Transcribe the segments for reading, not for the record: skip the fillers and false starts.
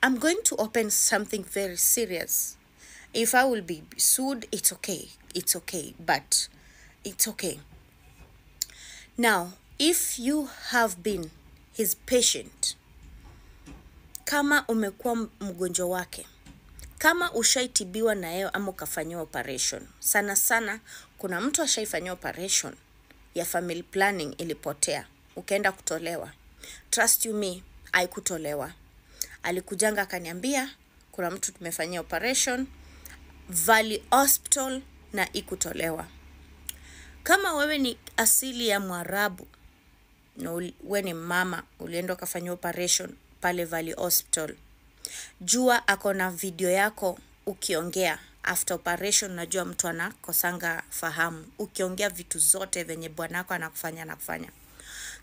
I'm going to open something very serious. If I will be sued, it's okay. It's okay, but it's okay. Now, if you have been his patient, kama umekuwa mgonjwa wake, kama ushaitibiwa na yeye ama ukafanyiwa operation, sana sana kuna mtu ashaifanyiwa operation ya family planning ilipotea, ukaenda kutolewa. Trust you me, haikutolewa. Alikujanga akaniambia kuna mtu tumefanyia operation Valley Hospital na ikutolewa. Kama wewe ni asili ya Mwarabu na we ni mama ulienda ukafanyia operation pale Valley Hospital, jua ako na video yako ukiongea after operation. Najua mtu anakosanga fahamu ukiongea vitu zote venye bwanako anakufanya anakufanya.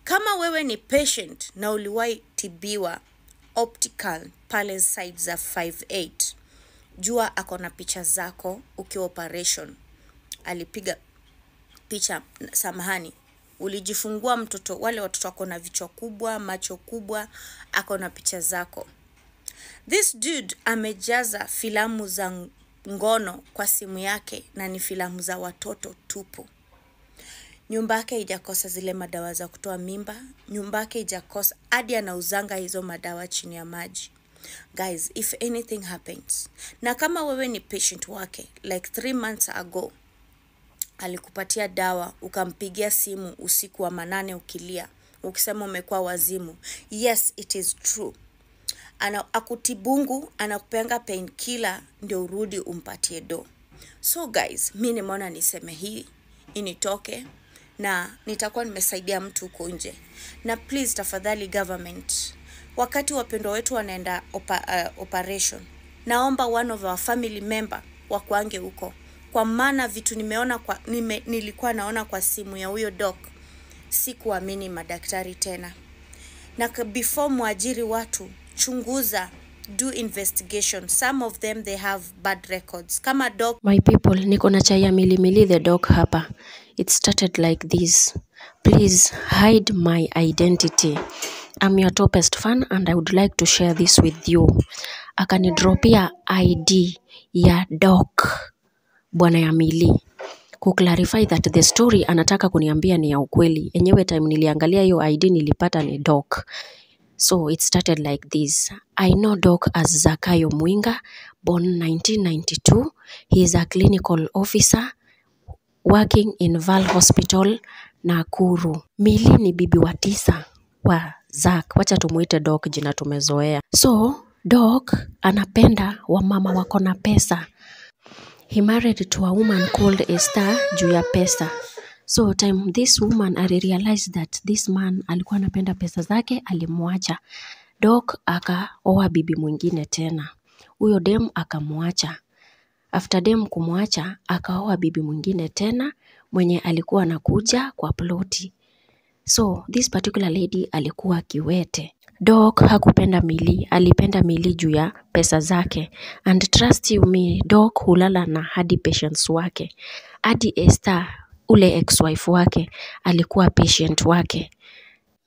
Kama wewe ni patient na uliwahi tibiwa optical pale side za 58, jua ako na picha zako ukiwa operation. Alipiga picha, samahani, ulijifungua mtoto, wale watoto wako na vichwa kubwa, macho kubwa, ako na picha zako. This dude amejaza filamu za ngono kwa simu yake na ni filamu za watoto tupu. Nyumba yake haijakosa zile madawa za kutoa mimba, nyumba yake haijakosa, hadi anauzanga hizo madawa chini ya maji. Guys, if anything happens, na kama wewe ni patient wake, like 3 months ago, alikupatia dawa, ukampigia simu usiku wa manane ukilia, ukisema umekuwa wazimu. Yes, it is true. Ana akutibungu, anakupeanga painkiller ndio urudi umpatie do. So guys, mi nimeona niseme hii initoke na nitakuwa nimesaidia mtu huko nje. Na please tafadhali government, wakati wapendwa wetu wanaenda operation, naomba one of our family member wakuange huko. Kwa maana vitu nimeona kwa, nilikuwa naona kwa simu ya huyo doc, sikuamini madaktari tena. Na before muajiri watu, chunguza, do investigation. Some of them they have bad records. Kama doc. My people, niko na chai ya Milimili the dog hapa. It started like this. Please hide my identity. I'm your topest fan and I would like to share this with you. Akanidropia ID ya doc, bwana ya Mili, kuclarify that the story anataka kuniambia ni ya ukweli. Enyewe time niliangalia hiyo ID nilipata ni doc. So it started like this. I know Doc as Zakayo Mwinga, born 1992. He is a clinical officer working in Val Hospital, Nakuru. Mili ni bibi wa 9 wa Zak. Wacha tumuite Doc, jina tumezoea. So Doc anapenda wamama wako na pesa. He married to a woman called Esther juu ya pesa. So time this woman alirealize that this man alikuwa anapenda pesa zake, alimwacha. Doc akaoa bibi mwingine tena. Huyo dem akamwacha. After dem kumwacha, akaoa bibi mwingine tena mwenye alikuwa anakuja kwa ploti. So this particular lady alikuwa kiwete. Doc hakupenda Mili, alipenda Mili juu ya pesa zake. And trust you me, Doc hulala na hadi patients wake. Hadi Esther, ule ex-wife wake, alikuwa patient wake.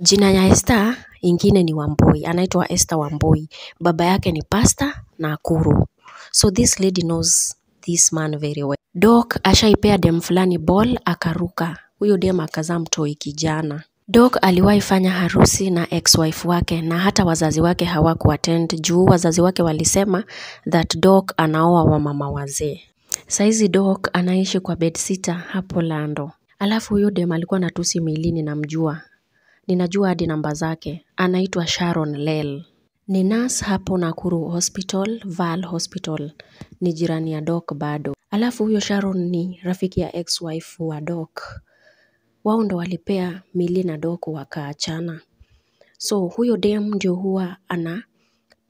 Jina ya Esther ingine ni Wambui, anaitwa Esther Wambui. Baba yake ni pastor Nakuru. So this lady knows this man very well. Doc ashaipea dem fulani ball akaruka. Huyo dem akazaa mtoi kijana. Doc aliwahi fanya harusi na ex-wife wake na hata wazazi wake hawakuattend juu wazazi wake walisema that Doc anaoa wamama wazee. Saizi Doc anaishi kwa bedsitter hapo Lando. Alafu huyo dem alikuwa anatusi Mili, ninamjua. Ninajua hadi namba zake. Anaitwa Sharon Lel. Ni nurse hapo Nakuru Hospital, Val Hospital. Ni jirani ya Doc bado. Alafu huyo Sharon ni rafiki ya ex-wife wa Doc. Wao ndo walipea Mili na Doc wakaachana. So huyo dem ndio huwa ana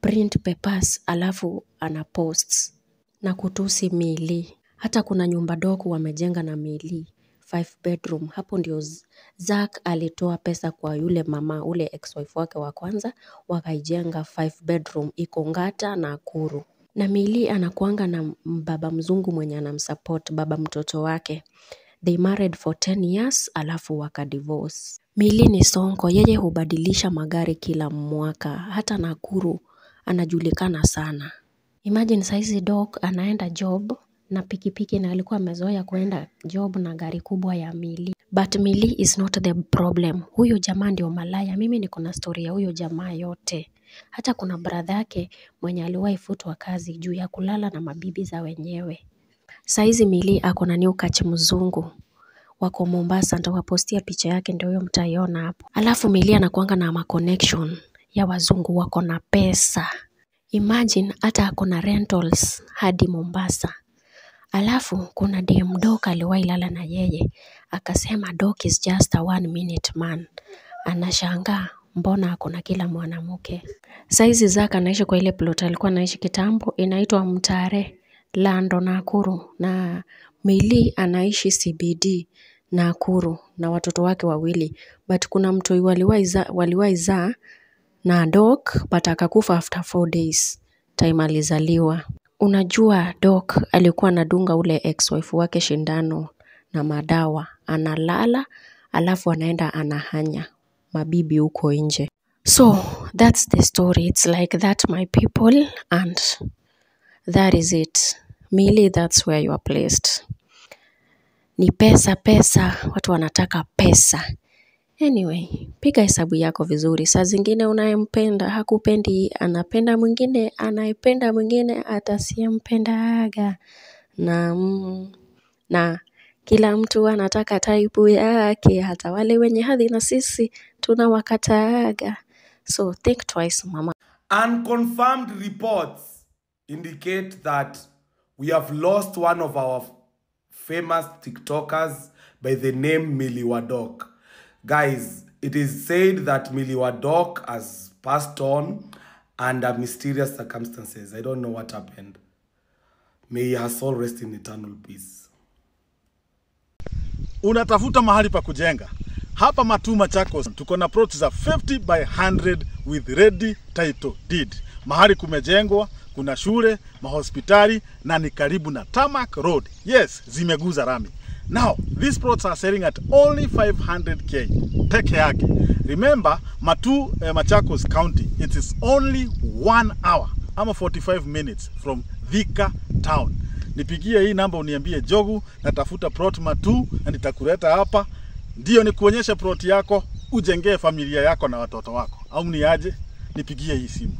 print papers alafu ana posts na kutusi Mili. Hata kuna nyumba Doc wamejenga na Mili, 5 bedroom. Hapo ndio Zack alitoa pesa kwa yule mama, ule ex-wife wake wa kwanza, wakaijenga 5 bedroom iko Ngata Nakuru. Na Mili anakuanga na baba mzungu mwenye anamsupport, baba mtoto wake. They married for 10 years alafu wakadivorce. Mili ni sonko, yeye hubadilisha magari kila mwaka. Hata Nakuru Anajulikana sana. Imagine saizi Doc anaenda job na pikipiki na alikuwa amezoea kuenda job na gari kubwa ya Milly. But Milly is not the problem. Huyo jamaa ndio malaya. Mimi niko na story ya huyo jamaa yote. Hata kuna brother yake mwenye aliwahi futwa kazi juu ya kulala na mabibi za wenyewe. Saizi Milly ako na new catch mzungu. Wako Mombasa, nitawapostia picha yake ndio huyo mtaiona hapo. Alafu Milly anakuanga na ma connection ya wazungu wako na pesa. Imagine hata ako na rentals hadi Mombasa. Alafu kuna dem Doc aliwahi lala na yeye. Akasema Doc is just a 1 minute man. Anashangaa mbona ako na kila mwanamke. Saizi Zack anaishi kwa ile plot alikuwa anaishi kitambo, inaitwa Mtare Lando Nakuru, na Milly anaishi CBD Nakuru na watoto wake wawili. But kuna mtoi waliwahi zaa na Doc but akakufa after 4 days time alizaliwa. Unajua Doc alikuwa anadunga ule ex-wife wake shindano na madawa, analala alafu anaenda anahanya mabibi huko nje. So that's the story. It's like that, my people, and that is it. Milly, that's where you are placed. Ni pesa pesa, watu wanataka pesa. Anyway, piga hesabu yako vizuri. Saa zingine unayempenda hakupendi, anapenda mwingine, anayependa mwingine atasiyempendaga. Na kila mtu anataka type yake, hata wale wenye hadhi na sisi tunawakataaga. So think twice, mama. Unconfirmed reports indicate that we have lost one of our famous TikTokers by the name Milly wa Doc. Guys, it is said that Milly wa Doc has passed on under mysterious circumstances. I don't know what happened. May her soul rest in eternal peace. Unatafuta mahali pa kujenga. Hapa Matuu Machakos tuko na plots za 50 by 100 with ready title deed. Mahali kumejengwa, kuna shule, mahospitali na ni karibu na Tarmac Road. Yes, zimeguza rami. Now, these plots are selling at only 500k peke yake. Remember, Matuu Machakos County, it is only 1 hour ama 45 minutes from Thika town. Nipigie hii namba uniambie Jogu, natafuta plot Matuu na nitakuleta hapa. Ndio nikuonyeshe plot yako, ujengee familia yako na watoto wako. Au ni aje? Nipigie hii simu.